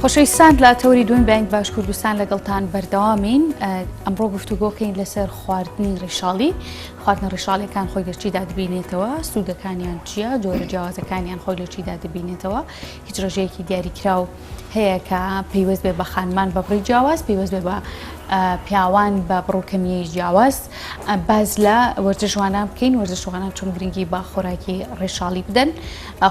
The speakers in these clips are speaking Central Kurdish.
خۆشەویستان لە تەوری دووەمی بەیانی باش کوردستان لەگەڵتان بەردەوامین ئەمڕۆ گفتوگۆکەین لەسەر خواردنی ڕیشاڵی خواردنە ڕیشاڵیەکان خۆی لە چیدا دەبینێتەوە سوودەکانیان چییە جۆرە جیاوازەکانیان خۆی لە چیدا دەبینێتەوە هیچ ڕێژەیەکی دیاریکراو هەیە کە پەیوەست بێ بە خانمان بە بڕی جیاواز پەیوەست بێ بە پیاوان بە بڕ و کەمیی جیاواز باز لە وەرزشوانان بکەین وەرزشوانان چۆن گرنگی بە خۆراکی ڕێشاڵی بدەن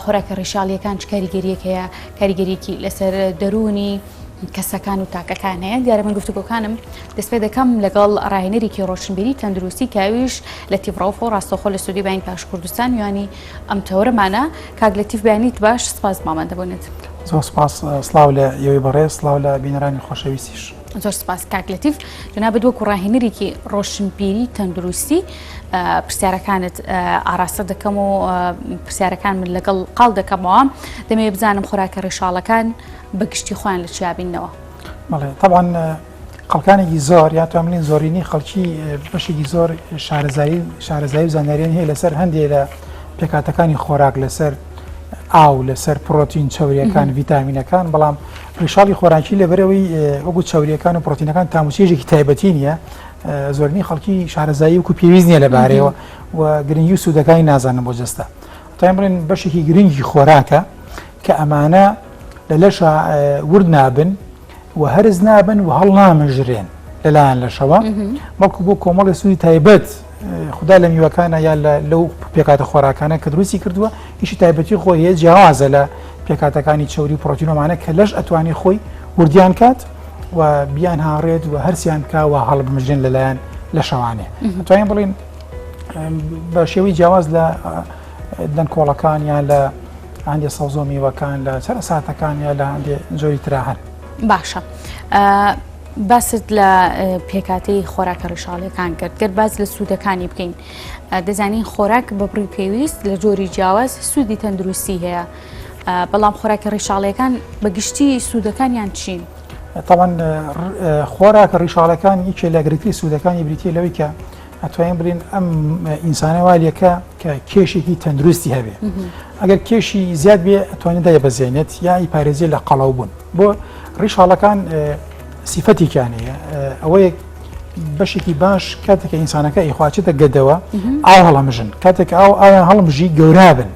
خۆراکە ڕیشاڵیەکان چ کاریگەریەک هەیە کاریگەریەکی لەسەر دەروونی کەسەکان و تاکەکان هەیە دیارە من گفتوگۆکانم دەست پێ دەکەم لەگەڵ ڕاهێنەرێکی ڕۆشنبیری تەندروستی کاویش لەتیف ڕەوفۆ ڕاستەوخۆ لە سودی بانک پاش کوردستان میوانی ئەم تەوەرەمانە کاک لەتیف بەیانیت باش سپاس مامەندەبوونت. زۆر سپاس سڵاو لە ئێوەی بەڕێز سڵاو لە بینەرانی خۆشەویستیش. زۆر سپاس کاک لەتیف جەنابت وەکو ڕاهێنەرێکی ڕۆشنبیری تەندروستی پرسیارەکانت ئاراستە دەکەم و پرسیارەکان من لەگەڵ قاڵ دەکەمەوە دەمەوێت بزانم خۆراکە ڕیشاڵەکان بە گشتی خۆیان لە چیا بینەوە. بەڵێ تەبعەن خەڵکانێکی زۆر یا توان بڵێین زۆرینەی خەڵکی بەشێکی زۆر شارەزایی شارەزایی و زانیاریان هەیە لەسەر هەندێک لە پێکهاتەکانی خۆراک لەسەر ئاو لەسەر پرۆتین چەوریەکان ڤیتامینەکان بەڵام ڕیشاڵی خۆراکی لەبەرەوەی وەکو چەوریەکان و پرۆتینەکان تاموچێژێکی تایبەتی نییە زۆرینەی خەڵکی شارەزایی وەکو پێویست نییە لەبارەیەوە و گرنگی و سوودەکانی نازانن بۆ جەستە تایم بڵێن بەشێکی گرنگی خۆراکە کە ئەمانە لە لەشا ورد نابن و هەرس نابن و هەڵنامژرێن لەلایەن لەشەوە بەڵکو بۆ کۆمەڵی سوودی تایبەت خدا لە میوەکانە یا لەو پێکاتە خۆراکانە کە دروستی کردووە ئیشی تایبەتی خۆی هەیە جیاوازە لە پێکاتەکانی چەوری و پرۆتینۆمانە کە لەش ئەتوانی خۆی وردیان کات و بیان هاڕێت و هەرسیان بکا و هەڵبمژێن لەلایەن لەشەوانێ توانین بڵین بە شێوەی جیاواز لە دەنکۆڵەکان یان لە هەندێ سەوزۆ میوەکان لە چەرەساتەکان یا لە هەندێ جۆری ترا هەن. باشە باست لە پێکاتەی خۆراکە ڕیشاڵیەکان کرد گەر باس لە سوودەکانی بکەین دەزانین خۆراک بە بڕی پێویست لە جۆری جیاواز سوودی تەندروستی هەیە بەڵام خۆراکە ڕیشاڵیەکان بە گشتی سوودەکانیان چین؟ تاوان خۆراکە ڕیشاڵەکان یەکێ لە گرنگترین سوودەکانی بریتە لەوەی کە ئەتوانین بڵێین ئەم ئینسانە والیەکە کە کێشێکی تەندروستی هەبێ ئەگەر کێشی زیاد بێ ئەتوانێت دایبەزێنێت یا ئیپارێزیە لە قەڵەو بوون بۆ ڕیشاڵەکان سیفەتێکیان هەیە ئەوەیە بەشێکی باش کاتێک ئینسانەکە ئیخواچێتە گەدەوە ئاو هەڵەمژن کاتێک ئاو ئاویان هەڵمژی گەورابن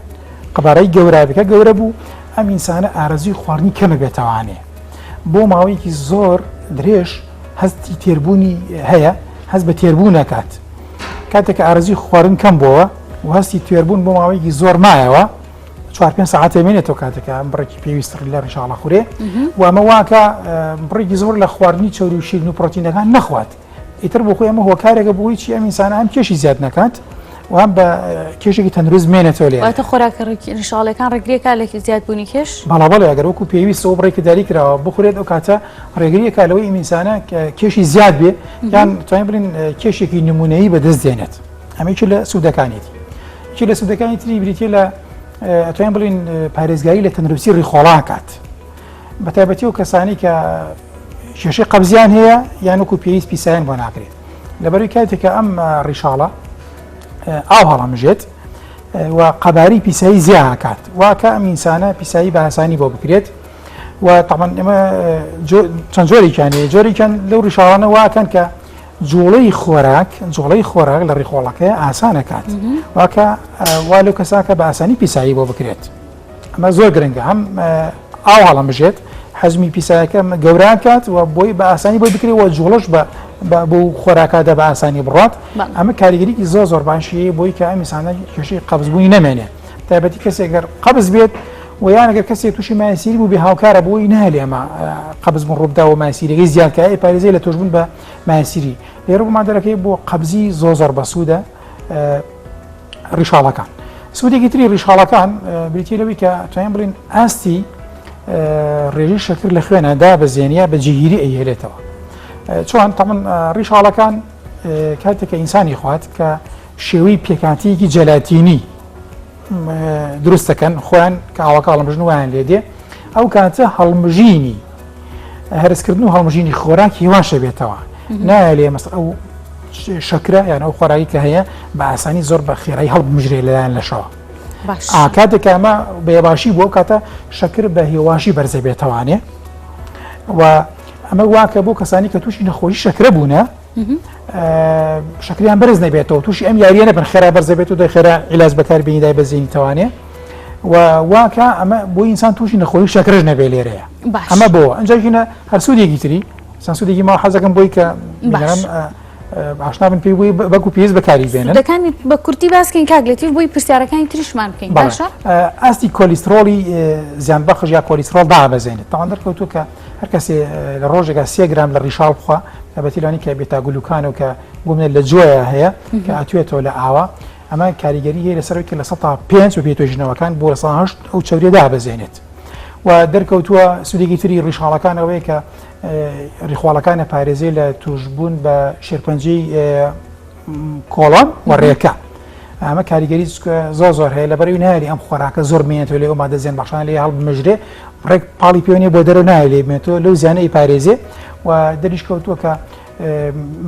قەبارەی گەورابکە گەورە بوو ئەم ئینسانە ئارەزوی خواردنی کەمە بێتوانێ بۆ ماوەیەکی زۆر درێژ هەستی تێربوونی هەیە هەست بە تێربوون ناکات کاتێک کە ئارەزوی خواردن کەم بۆوە و هەستی تێربوون بۆ ماوەیەکی زۆر مایەوە چوار پێنج سەعات مێنێتەوە کاتێک کە بڕێکی پێویست لە ڕیشاڵە خورێ و ئەمە واکە بڕێکی زۆر لە خواردنی چەوری و شیرن و پرۆتینەکان نەخوات ئیتر بۆ خۆی ئەمە هۆکارێکە بۆی چی ئەم ئینسانە هەم کێشی زیاد نەکات و هەم بە کێشێکی تەندروست مێنێتەوە لێرە. واتە خۆراکە ڕیشاڵەکان ڕێگریەکە لە زیادبوونی کێش؟ بەڵا بەڵێ ئەگەر وەکو پێویست ئەو بڕێکی دیاری کراوە بخورێت ئەو کاتە ڕێگریەکە لەوەی ئەم ئینسانە کێشی زیاد بێ یان توانین بڵێین کێشێکی نمونەیی بەدەست دێنێت ئەمە یەکێ لە سوودەکانیەتی یەکێ لە سوودەکانی تری بریتیە لە ئەتوانین بڵێین پارێزگاری لە تەندروستی ڕیخۆڵە کات بە تایبەتی ئەو کەسانی کە کێشەی قەبزیان هەیە یان وەکو پێویست پیسایان بۆ ناکرێت لەبەروی کاتێک کە ئەم ڕیشاڵە ئاو هەڵەمژێت و قەباری پیسایی زیاکات واکە ئەم ئینسانە پیسایی بە ئاسانی بۆ بکرێت و تامان ئێمە چەند جۆرێکیان هەیە جۆرێکیان لەو ڕیشاڵانە واکەن کە جوڵەی خۆراک جوڵەی خۆراک لە ڕیخۆڵەکەی ئاسانەکات واکە وا لەو کەساکە بە ئاسانی پیسایی بۆ بکرێت ئەمە زۆر گرنگە هەم ئاو هەڵەمژێت حەزمی پیسایەکە گەوراکات و بۆی بە ئاسانی بۆی بکرێت و جوڵەش بە بۆ خۆراکادا بە ئاسانی بڕات ئەمە کاریگەریکی زۆر زۆر باشی بۆی کە ئەم ئینسانە کێشەی قەبزبوونی نەمێنێ تایبەتی کەسێک گەر قەبز بێت و یان ئەگەر کەسێک تووشی مایسیری بوو بێ هاوکارە بۆی نهێڵێ ئەمە قەبز بوون ڕووبدا و مایسیرەکەی زیاد کە پارێزی لە توشبوون بە مایسیری لێرە بۆمان دەرەکەی بۆ قەبزی زۆر زۆر بەسوودە ڕیشاڵەکان سوودێکی تری ڕیشاڵەکان بریتی لەوەی کە توانین بڵین ئاستی ڕێژەی شەکر لە خوێنە دابەزێنە بە جێگیری ئەیهێلێتەوە چۆن تەمن ڕیشاڵەکان کاتێک کە ئینسانی خوات کە شێوەی پێکاتیەکی جەلاتینی دروست دەکەن خۆیان کە ئاوەکە هەڵمژن وایان لێ دێ ئەو کاتە هەڵمژینی هەرسکردن و هەڵمژینی خۆراک هیواشە بێتەوە نایە لێ مەس ئەو شەکرە یان ئەو خۆراکی کە هەیە بە ئاسانی زۆر بە خێرایی هەڵبمژرێ لەلایەن لەشەوە کاتێک ئەمە بەباشی بۆ کاتە شەکر بە هێواشی بەرزە بێتوانێ. و ئەمە واکە بۆ کەسانی کە تووشی نەخۆشی شەکرە بوونە شەکریان بەرز نەبێتەوە تووشی ئەم یاریە نەبن خێرا بەرزە بێت و دە خێرا عیلاج بەکار بینی دای بەزیێنی توانێ و واکە ئەمە بۆ ئینسان تووشی نەخۆشی شەکرەش نەبێ لێرەیە ئەمە بۆ ئەنجاژینە هەر سوودێکی تری سانسوودێکی ما حەزەکەم بۆی کە ئاشنا بن پێی بووی بەکو پێویست بەکاری بێنن. سوودەکانی بە کورتی باس کەین کاک لەتیف بۆی پرسیارەکانی تریشمان بکەین باشە؟ ئاستی کۆلیسترۆڵی زیانبەخش یا کۆلیسترۆڵ دابەزێنێت تاوان دەرکەوتووە کە هەر کەسێ لە ڕۆژێکا سێ گرام لە ڕیشاڵ بخوا تایبەتی لەوانەی کە بێتاگلوکان و کە بۆ منە لە جۆیە هەیە کە ئەتوێتەوە لە ئاوا ئەمە کاریگەری هەیە لەسەر کە 5% بە پێی توێژینەوەکان بۆ 8% ئەو چەوریە دابەزێنێت و دەرکەوتووە سوودێکی تری ڕیشاڵەکان ئەوەیە کە ڕیخۆڵەکان ئەپارێزێ لە توشبوون بە شێرپەنجەی کۆڵۆن و ڕێکە ئەمە کاریگەری زۆر زۆر هەیە لەبەرەوەی نایری ئەم خۆراکە زۆر بمێنێتەوە لێ ئەو مادە زیان بەخشانە لێ هەڵبمژرێ ڕێک پاڵی پێوەنیە بۆ دەرەوە نایە لێ بمێنێتەوە لەو زیانە ئەیپارێزێ و دەریش کەوتووە کە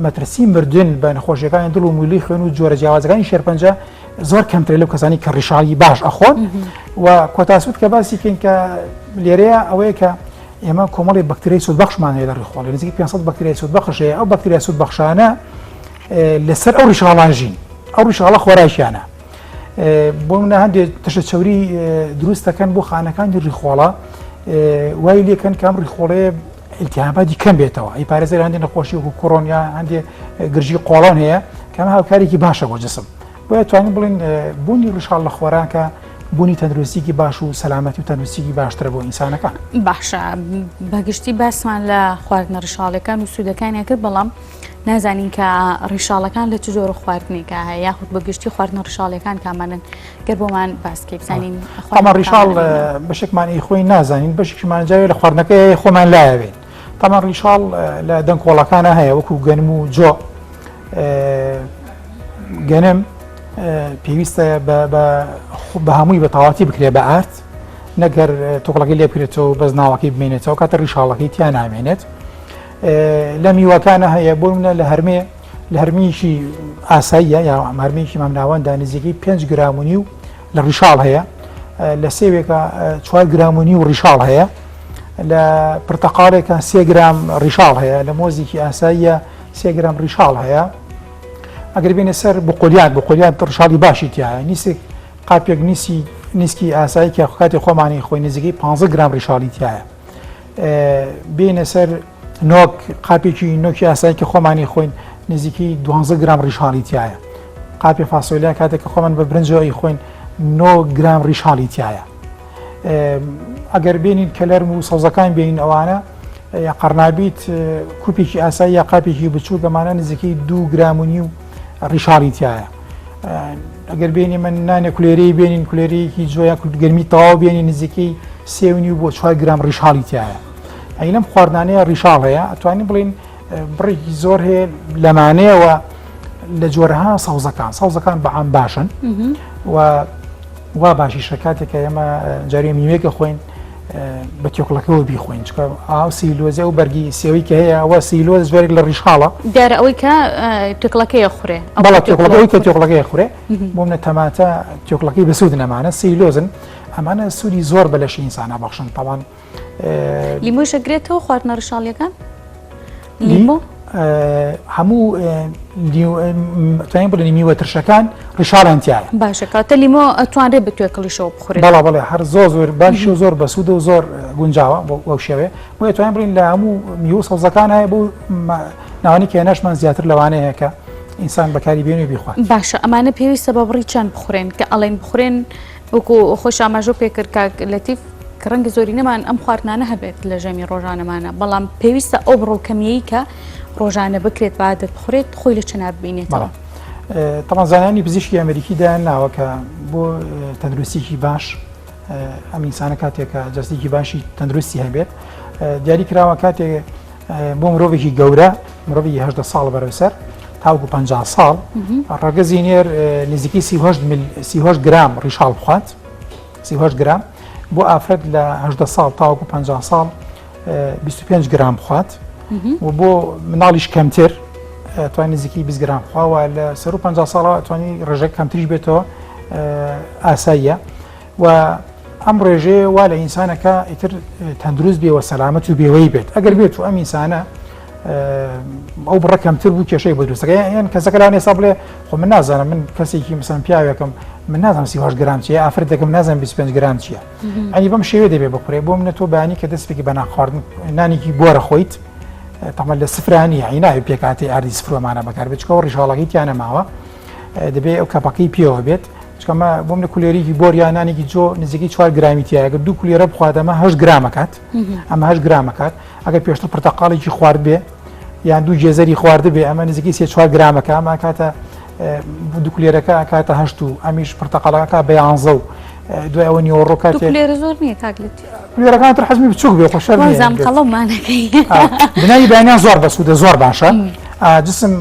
مەترسی مردن بە نەخۆشیەکانی دڵ و مولی خوێن و جۆرە جیاوازەکانی شێرپەنجە زۆر کەمترە لەو کەسانی کە ڕیشاڵی باش ئەخۆن و کۆتاسوود کە باسی کەین کە لێرەیە ئەوەیە کە ئێمە کۆمەڵی بەکتریای سوودبەخشمان هەیە لە ڕیخۆڵی نزیکەی 500 بەکتریای سوودبەخش هەیە ئەو بەکتریا سوودبەخشانە لەسەر ئەو ڕیشاڵان ژین ئەو ڕیشاڵە خۆراکیانە بۆ منە هەندێک تەشە چوری دروست دەکەن بۆ خانەکانی ڕیخۆڵە وای لێکەن کام ڕیخۆڵەیە التهاباتی کەم بێتەوە ئەی پارێزەر هەندێک نەخۆشی وەکو کۆرۆنیا هەندێک گرژی قۆڵۆن هەیە کەمە هاوکارێکی باشە بۆ جسم بۆیە توانین بڵێین بوونی ڕیشاڵ لە خۆراکە بوونی تەندروستیکی باش و سەلامەتی و تەندروستیکی باشترە بۆ ئینسانەکان. باشە بەگشتی باسمان لە خواردنە ڕیشاڵەکان و سوودەکانیان کرد بەڵام نازانین کە ڕیشاڵەکان لە چ جۆرە خواردنێکا هەیە یاخود بەگشتی خواردنە ڕیشاڵەکان کامانن گەر بۆمان باسکەی بزانین ئەمە ڕیشاڵ بەشێکمان ئی خۆی نازانین بەشێکمان جاوێ لە خواردنەکەی خۆمان لایەوێن تەمان ڕیشاڵ لە دەنکۆڵەکانە هەیە وەکو گەنم و جۆ گەنم پێویستە بە هەمووی بە تەواتی بکرێ بە ئارد نەگەر تۆکڵەکەی لێ بکرێتەوە بەس ناوەکەی بمێنێتەوە کاتە ڕیشاڵەکەی تیا نامێنێت لە میوەکانە هەیە بۆ منە لە هەرمێ لە هەرمیکی ئاساییە یا هەرمێکی مامناوەندا نزیکەی 5 گرام و نیو لە ڕیشاڵ هەیە لە سێوێکە 4 گرام و نیو ڕیشاڵ هەیە لە پرتەقاڵێکە سێ گرام ڕیشاڵ هەیە لە مۆزێکی ئاساییە سێ گرام ڕیشاڵ هەیە ئەگەر بێنە سەر بقۆلیات بقۆلیات ڕیشاڵی باشی تایە نیسک قاپێک نیسی نیسکی ئاسایی کە کاتی خۆمانی خۆی نزیکەی 15 گرام ڕیشاڵی تایە بێنە سەر نۆک قاپێکی نۆکی ئاسایی کە خۆمانی خۆین نزیکەی 12 گرام ڕیشاڵی تایە قاپی فاسۆلیا کاتێک کە خۆمان بە برنجەوەی خۆین 9 گرام ڕیشاڵی تایە ئەگەر بێنین کەلەرم و سەوزەکان بێنین ئەوانە یا قەرنابیت کوپێکی ئاسایی یا قاپێکی بچووک ئەمانە نزیکەی دوو گرام و نیو ڕیشاڵی تایە ئەگەر بێنی من نانێ کولێرەی بێنین کولێرەیەکی جۆ یا گەرمی تەواو بێنی نزیکەی سێ و نیو بۆ چوار گرام ڕیشاڵی تایە ئەی لەم خواردنانەیە ڕیشاڵ هەیە ئەتوانین بڵین بڕێکی زۆر هەیە لەمانەیەوە لە جۆرەها سەوزەکان سەوزەکان بەعام باشن و وا باشیشە کاتێک کە ئێمە جارێ میوەیەکە خۆین بە تێکڵەکەەوە بیخۆین چکە ئاو سیلۆزە و بەرگی سێوی کە هەیە ئەوە سیلۆز جۆرێک لە ڕیشاڵە دیارە ئەوەی کە تێکڵەکەی خوڕێ بەڵێ تێکڵەکەی کە تێکڵەکەی خوڕێ بۆ منە تەماتە تێکڵەکەی بەسوود نەمانە سیلۆزن ئەمانە سوودی زۆر بە لەشی ئینسانە بەخشن تاوان لیمۆش ئەگرێتەوە خواردنە ڕیشاڵیەکان؟ لیمۆ؟ هەموو توانین بڵێن میوە ترشەکان ڕیشاڵیان تایە باشە کاتە لیمۆ ئەتوانرێت بە توێکڵیشەوە بخورێت بەڵا بەڵێ هەر زۆر زۆر باش و زۆر بەسوودە و زۆر گونجاوە بۆ ئەو شێوەیە بۆیە توانین بڵێن لە هەموو میوە سەوزەکان هەیە بۆ ناوانی کێنەشمان زیاتر لەوانەیە کە ئینسان بەکاری بێنێ بیخوات باشە ئەمانە پێویستە بە بڕی چەند بخورێن کە ئەڵێن بخورێن وەکو خۆش ئاماژە پێکرد کاک لەتیف کە ڕەنگە زۆرینەمان ئەم خواردنانە هەبێت لە ژەمی ڕۆژانەمانە بەڵام پێویستە ئەو بڕۆ کەمیەی کە ڕۆژانە بکرێت بە عادەت بخورێت خۆی لە چەنا ببینێتەوە. تەبعەن زانایانی پزیشکی ئەمریکی دایان ناوە کە بۆ تەندروستیکی باش ئەم ئینسانە کاتێک کە جەستێکی باشی تەندروستی هەبێت دیاری کراوە کاتێک بۆ مرۆڤێکی گەورە مرۆڤی هەدە ساڵ بەرەو سەر تاوکو 50 ساڵ ڕەگەزی نێر نزیکەی 38 گرام ڕیشاڵ بخوات 38 گرام بۆ ئافرەت لە 18 ساڵ تاوەکو 50 ساڵ 25 گرام بخوات و بۆ مناڵیش کەمتر توانی نزیکی 20 گرام خواوە لە سەر 50 ساڵەوە توانی ڕێژە کەمتریش بێتەوە ئاساییە و ئەم ڕێژەیە وا لە ئینسانەکە ئیتر تەندروست بێ و سەلامەت و بێوەی بێت ئەگەر بێت و ئەم ئینسانە ئەو بڕە کەمتر بوو کێشەی بۆ دروستەکە یان کەسەکە لەوانەیە ئێستا بڵێ خۆ من نازانم من کەسێکی مثلا پیاوێکم من نازانم 38 گرام چیە ئافرەتێکم نازانم 25 گرام چییە ئەنی بەم شێوەیە دەبێ بخورێ بۆ منە تۆ بەیانی کە دەست پێکی بە نان خواردن نانێکی بۆرە خۆیت تەمە لە سفرانی یعنی ناوی پێکاتی ئاردی سفرۆمانە بەکار بێت چکەوە ڕیشاڵەکەی تیانە ماوە دەبێ ئەو کەپەکەی پێوە بێت چکەمە بۆم لە کولێریکی بۆر یا نانێکی جۆ نزیکەی 4 گرامی تایە گەر دوو کولێرە بخوات ئەمە 8 گرامەکات ئەمە 8 گرامەکات ئەگەر پێشتر پرتەقاڵێکی خوارد بێ یان دوو گێزەری خوارد بێ ئەمە نزیکەی سێ چوار گرامەکە ئەمە کاتە دوو کولێرەکە کاتە هەشت و ئەمیش پرتەقاڵەکە بە یانزە و دوای ئەوە نیوەڕۆ کاتێ کولێرە زۆر نییە کاک لەتیف کولێرەکان تر حەزمی بچووک بێ خۆشەر وازام قەڵەمانەکەی بنای بەیانیان زۆر بەسوودە زۆر باشە جسم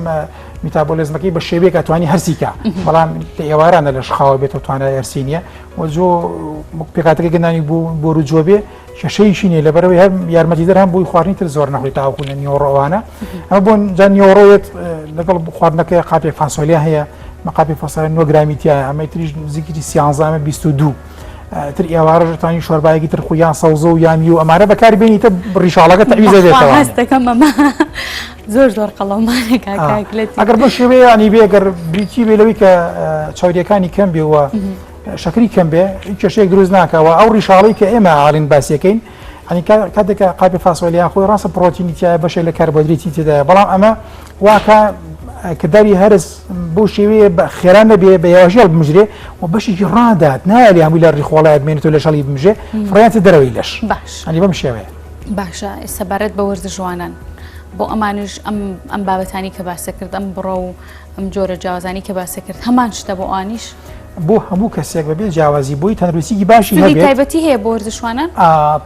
میتابۆلیزمەکەی بە شێوەیەک ئەتوانی هەرسیکە بەڵام لە ئێوارانە لە شخاوە بێت و توانای هەرسی نییە و جۆ پێکاتەکە گەنانی بۆ و جۆ بێ کێشەیەکی نیە لەبەرەوەی هەر یارمەتیدەر هەم بۆی خواردنی تر زۆر نەخۆی تاوەکو لە نیوەڕۆوانە ئەمە بۆ جا نیوەڕۆیەت لەگەڵ خواردنەکەی قاپێک فاسۆلیا هەیە مەقاپی فاسۆلیا 9 گرامی تایە ئەمەی تریش نزیکی 13 ئەمە 22 تر ئێوارەش توانی شۆربایەکی تر خو یان سەوزە و یان میوە ئەمانە بەکاری بێنی تە ڕیشاڵەکە تەعویزە بێتەوە هەستەکەم ئەمە زۆر زۆر قەڵەمانە کاک لەتیف. ئەگەر بەو شێوەیە ینی بێ گەر بریتی بێ لەوەی کە چاودێکانی کەم بێ و شەکری کەم بێ هیچ کێشەیەک دروست ناکا و ئەو ڕیشاڵەی کە ئێمە ئاڵین باسیەکەین ئەنی کاتێک کە قاپی فاسۆلیا خۆی ڕاستە پرۆتینی تایە بەشێک لە کاربۆهیدرێتی تێدایە بەڵام ئەمە واکە کرداری هەرس بۆ شێوەیە بە خێرا نەبێ بە یاژێڵ بمژرێ و بەشێکی ڕادات نایەلی هەمووی لە ڕیخۆڵایە بمێنێتەوە لە شەڵی بمژێ فڕیانتە دەرەوەی لەش باش ئەنی بەم شێوەیە باشە سەبارەت بە وەرزشوانان بۆ ئەمانش ئەم ئەم بابەتانی کە باسە کرد ئەم بڕە و ئەم جۆرە جیاوازانی کە باسە کرد هەمان شتە بۆ ئەوانیش؟ بۆ هەموو کەسێک بەبێ جیاوازی بۆی تەندروستیکی باشی سوودی هەبێت تایبەتی هەیە بۆ وەرزشوانان؟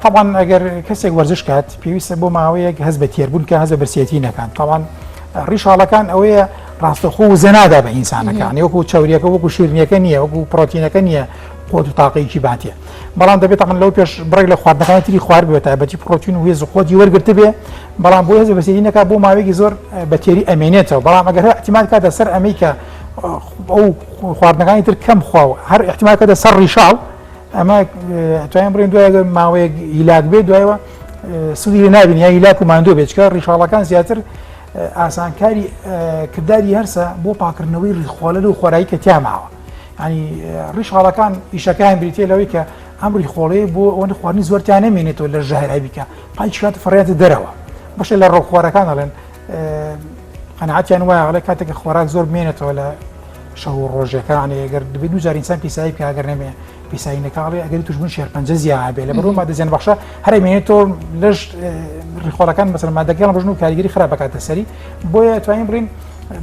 تەبعەن ئەگەر کەسێک وەرزش کات پێویستە بۆ ماوەیەک هەست بە تێربوون کە هەست بە برسێتی نەکان تاوان ڕیشاڵەکان ئەوەیە ڕاستەخۆ وزە نادا بە ئینسانەکان وەکو چاوریەکە وەکو شیرنیەکە نییە وەکو پرۆتینەکە نییە قوت و تاقەیەکی باتێ بەڵام دەبێت تەمەن لەو پێش بڕێک لە خواردنەکانی تری خوارد بێت تایبەتی پرۆتین و هێز و قوتی وەرگرتبێ بەڵام بۆ هێز بەسێتی نەکات بۆ ماوەیەکی زۆر بە تێری ئەمێنێتەوە بەڵام ئەگەر هەر احتیمال کاتە سەر ئەمەی کە ئەو خواردنەکانی تر کەم خوا و هەر احتیمال کاتە سەر ڕیشاڵ ئەمە توانین بڵێن دوای ئەگەر ماوەیەک هیلاک بێت دوایەوە سوودی لێ نابین یا هیلاک و ماندوو بێت چکە ڕیشاڵەکان زیاتر ئاسانکاری کرداری هەرسە بۆ پاکردنەوەی ڕیخۆڵە و خۆراکی کە تیا ماوە ینی ڕیشاڵەکان ئیشەکەیان بریتە لەوەی کە ئەم ڕیخۆڵەیە بۆ ئەوەندە خواردنی زۆرتیان نەمێنێتەوە لە ژەهر بیکە پاکی کات فڕێتە دەرەوە بەشێ لە ڕۆخۆرەکان ئەڵێن قەناعەتیان وایە ئەڵێ کاتێک کە خۆراک زۆر بمێنێتەوە لە شەو و ڕۆژەکان ئەگەر دەبێت دوو جار ئینسان پیسایی بکە ئەگەر نەمێ پیسایی نەکاڵێ ئەگەری توشبوون شێرپەنجە زیاد بێ لە بەرەوە مادە زیان بەخشە هەر ئەمێنێتەوە لەش ڕیخۆڵەکان مەسەلەن مادەکەیان ڕژن و کاریگەری خراپ بکاتە سەری بۆیە توانین بڵێین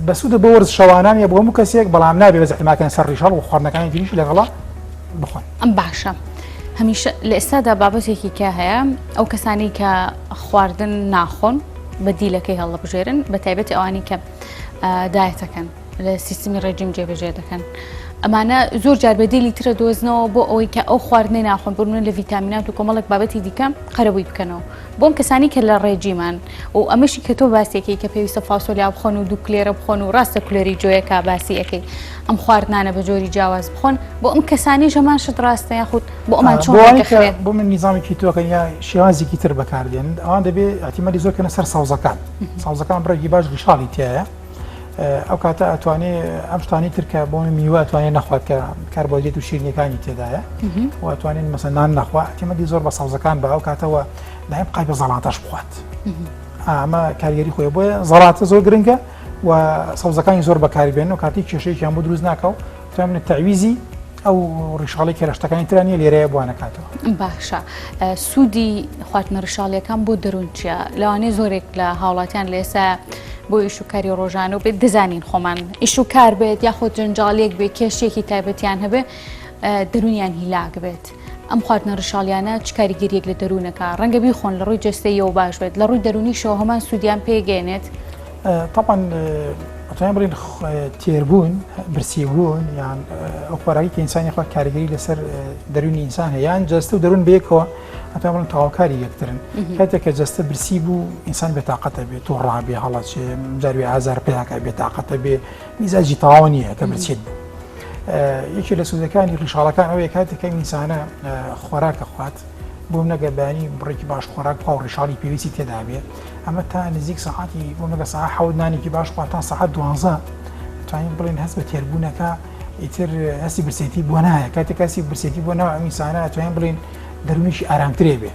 بەسوودە بۆ وەرز شەوانان یا بۆ هەموو کەسێک بەڵام نابێ بەس احتماکەن سەر ڕیشاڵ و خواردنەکانی تریش لەگەڵا بخۆن. باشە هەمیشە لە ئێستادا بابەتێکی کە هەیە ئەو کەسانی کە خواردن ناخۆن بە دیلەکەی هەڵدەبژێرن بە تایبەتی ئەوانی کە دایەتەکەن لە سیستمی ڕێجیم جێبەجێ دەکەن. ئەمانە زۆر جار بە دیلی ترە دۆزنەوە بۆ ئەوەی کە ئەو خواردنەی ناخۆن بۆ لە ڤیتامینات و کۆمەڵێک بابەتی دیکە قەرەبووی بکەنەوە بۆم کەسانی کە لە ڕێجیمان و ئەمەشی کە تۆ باسیەکەی کە پێویستە فاسۆلیا بخۆن و دوو کولێرە بخۆن و ڕاستە کولێری جۆیەکە باسی ئەەکەی ئەم خواردنانە بە جۆری جیاواز بخۆن بۆ ئەم کەسانی ژەمان شت ڕاستە یاخود بۆ ئەمان چۆن ڕێکەخرێت؟ بۆ من نیزامێکی تۆکە یا شێوازێکی تر بەکاردێن ئەوان دەبێ ئەتیمەلی زۆر کەنە سەر سەوزەکان سەوزەکان بڕێکی باش ڕیشاڵی تایە ئەو کاتە ئەتوانێ ئەم شتانی تر کە بۆ میوە ئەتوانێت نەخوات کە کاربۆهیدرێت و شیرینیەکانی تێدایە و ئەتوانێت مەسەن نان نەخوا ئەتیمەلی زۆر بە سەوزەکان بە ئەو کاتەوە دایم قای بە زەڵاتەش بخوات ئەمە کاریگەری خۆی بۆیە زەڵاتە زۆر گرنگە و سەوزەکانی زۆر بەکاربێن و کاتی کێشەیەکیان بۆ دروست ناکە و توانێت تەعویزی ئەو ڕیشاڵی کە لە شتەکانی ترا نییە لێرەیە بۆ نەکاتەوە. باشە سوودی خواردنە ڕیشاڵیەکان بۆ دەروون چییە؟ لەوانەیە زۆرێک لە هاوڵاتیان لە ئێستا بۆ ئیش و کاری ڕۆژانە و بێت دەزانین خۆمان ئیش و کار بێت یاخود جەنجاڵیەک بێت کێشێکی تایبەتیان هەبێ دەروونیان هیلاک بێت. ئەم خواردنە ڕیشاڵیانە چ کاریگەریەک لە دەروونەکە ڕەنگە بیخۆن لە ڕووی جەستەیەوە باش بێت لە ڕووی دەروونیشەوە هەمان سوودیان پێگەێنێت؟ تەبعەن ئەتوانین بڵێین تێربوون برسیبوون یان ئەو خۆراکی کە ئینسانی خوا کاریگەری لەسەر دەروونی ئینسان هەیە یان جەستە و دەروون بەیەکەوە ئەتوانین بڵێن تەواوکاری یەکترن کاتێک کە جەستە برسی بوو ئینسان بێتاقەتە بێت تووڕە بێ هەڵەچێ جاروێ ئازار پیاکە بێتاقەتە بێ میزاجی تەواو نییە کە برسیت بوو. یەکێ لە سوودەکانی ڕیشاڵەکان ئەوەیە کاتێک کە ئینسانە خۆراکە خوات بۆ نەگە بەیانی بڕێکی باش خۆراک بخوا و ڕیشاڵی پێویستی تێدا بێ ئەمە تا نزیک سەعاتی بۆ نەگە سەعات حەوت نانێکی باش خوا تا سەعات دوانزە توانین بڵێن هەست بە تێربوونەکە ئیتر هەستی برسێتی بۆ نایە کاتێک کەسی برسێتی بۆ ناو ئەم ئینسانە توانین بڵێن دەروونیشی ئارامترێ بێ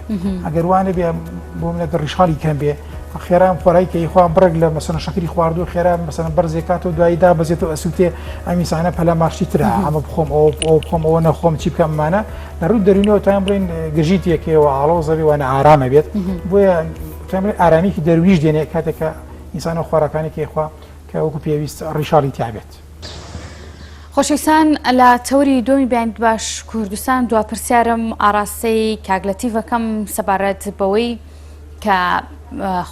ئەگەر وانە بێ بۆ منە ڕیشاڵی کەم بێ خێرام خۆرای کە یخوا بڕێک لە مەسەن شەکری خواردو خێرا مەسەن بەرزێ کات و دوایی دابەزێت و ئەسووتێ ئەم ئینسانە پەلامارشی ترە ئەمە بخۆم ئەو ئەو بخۆم ئەوە نەخۆم چی بکەم ئەمانە لە ڕووی دەروونیەوە توانین بڵێین گرژی تێکەوە ئاڵۆزە بێ وانە ئارامە بێت بۆیە توانین بڵێین ئارامیکی دەروونیش دێنێ کاتێک کە ئینسان ئەو خۆراکانی کە یخوا کە وەکو پێویست ڕیشاڵی تیا بێت. خۆشەویستان لە تەوری دووەمی بیانیت باش کوردستان دوا پرسیارم ئاراستەی کاک لەتیف ئەکەم سەبارەت بەوەی کە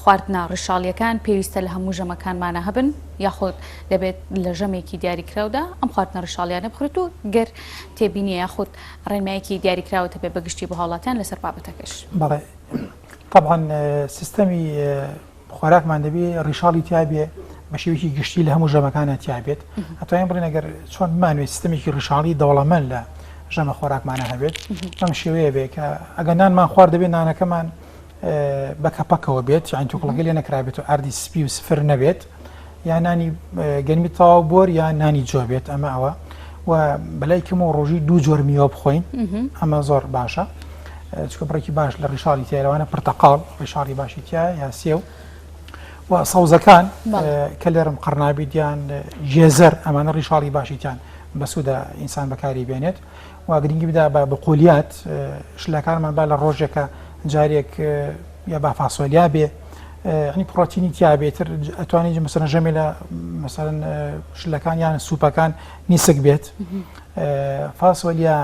خواردنە ڕیشاڵیەکان پێویستە لە هەموو ژەمەکانمانە هەبن یاخود دەبێت لە ژەمێکی دیاریکراودا ئەم خواردنە ڕیشاڵیانە بخورێت و گەر تێبینیە یاخود ڕێنمایەکی دیاریکراوت هەبێت بە گشتی بۆ هاوڵاتیان لەسەر بابەتەکەش. بەڵێ تەبعەن سیستەمی خۆراکمان دەبێ ڕیشاڵی تیا بێ بە شێوەیەکی گشتی لە هەموو ژەمەکانە تیا بێت ئەتوانین بڵێن ئەگەر چۆن بمانوێت سیستەمێکی ڕیشاڵی دەوڵەمەند لە ژەمە خۆراکمانە هەبێت بەم شێوەیە بێ کە ئەگەر نانمان خوارد دەبێت نانەکەمان بە کەپەکەوە بێت یان توکڵەکەی لێ نەکرابێت و ئاردی سپی و سفر نەبێت یا نانی گەنمی تەواو بۆر یا نانی جۆ بێت ئەمە ئەوە و بەلای کەم و ڕۆژی دوو جۆر میوە بخۆین ئەمە زۆر باشە چکە بڕێکی باش لە ڕیشاڵی تیا لەوانە پرتەقاڵ ڕیشاڵی باشی تیا یا سێو و سەوزەکان کە لێرم قڕنابی دیان ژێزەر ئەمانە ڕیشاڵی باشیتیان بەسوودە ئینسان بەکاری بێنێت و گرنگی بدا بە بقولیات شلەکانمان با لە ڕۆژێکە جارێک یا با فاسۆلیا بێ ینی پرۆتینی تیا بێتر ئەتوانین مەسەلەن ژەمێ لە مەسەلەن شلەکان یان سوپەکان نیسک بێت فاسۆلیا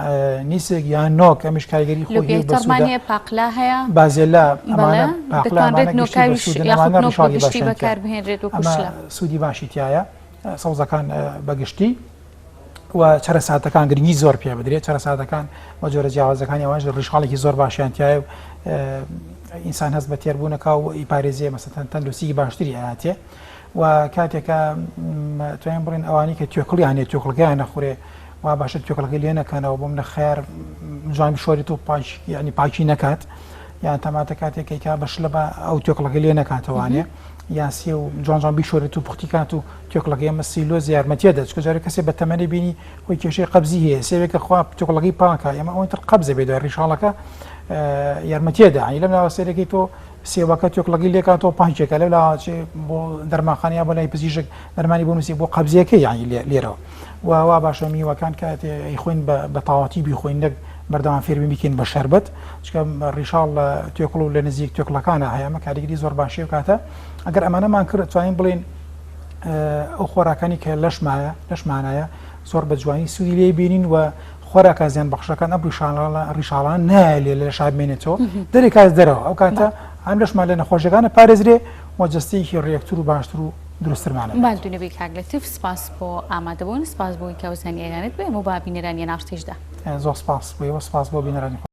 نیسک یان نۆک ئەمیش کاریگەری خۆی بەسوودە پاقلا هەیە بازێلا ئەمانە پاقلا ئەمانە گشتی بەسوودن ئەمانە ڕیشاڵی باشیان بەکاربهێنرێت وەکو ئەمە شلە سوودی باشی تایە سەوزەکان بەگشتی و چەرەساتەکان گرنگی زۆر پێ بدرێت چەرەساتەکان بە جۆرە جیاوازەکانی ئەوانش ڕیشاڵێکی زۆر باشیان تایە و ئینسان هەست بە تێربوونەکە و ئیپارێزیە مەسەتەن تەندروستیی باشتری ئااتێ و کاتێکە توانین بڵێن ئەوانی کە توێکڵیان هەیە توێکڵەکەیان نەخورێ وا باشە توێکڵەکەی لێ نەکەنەوە بۆم نە خەیار جوان بشۆرێت و پاک یعنی پاکی نەکات یان تەماتە کاتێک کەیکا بە شلە بە ئەو توێکڵەکەی لێ نەکاتەوانێ یان سێ و جوان جوان بیشۆرێت و پوختی کات و توێکڵەکەی ئەمە سیلۆز یارمەتیە دەچ کە جارێک کەسێ بە تەمەنی بینی خۆی کێشەی قەبزی هەیە سێوێکە خوا توێکڵەکەی پاکە ئێمە ئەوەی تر قەبزە بێ دوای ڕیشاڵەکە یارمەتیە دا لەم ناوە سێرەکەی تۆ سێوەکە توێکڵەکەی لێکاتەوە پاکێکە لەو لاوە بۆ دەرمانخانە یا بۆ لای پزیشک دەرمانی بۆ نووسی بۆ قەبزیەکەی یانی لێرەوە و وا باشە میوەکان کاتێ ئەیخۆین بە تەواوەتی بیخۆین نەک بەردەوام فێربین بیکەین بە شەربەت چکە ڕیشاڵ لە توێکڵ و لە نزیک توێکڵەکانە هەیە ئەمە کاریگەری زۆر باشی و کاتە ئەگەر ئەمانەمان کرد توانین بڵێن ئەو خۆراکانی کە لەشمایە لەشمانایە زۆر بە جوانی سوودی لێ بینین و خۆراکە زیان بەخشەکان ئەم ڕیشاڵانە ڕیشاڵان نایە لێ لە شار بمێنێتەوە دەرێ کاس دەرەوە ئەو کاتە ئەم لەشمان لە نەخۆشیەکانە پارێزرێ و جەستەیەکی ڕێکتر و باشتر و دروستترمانە بێت. ماندوو نەبی کاک لەتیف سپاس بۆ ئامادەبوون سپاس بۆ ئەوەی کە ئەو زانیاریانەت بۆ ئێمە و با بینەرانی ناڕتیش دا. زۆر سپاس بۆ ئێوە سپاس بۆ بینەرانی.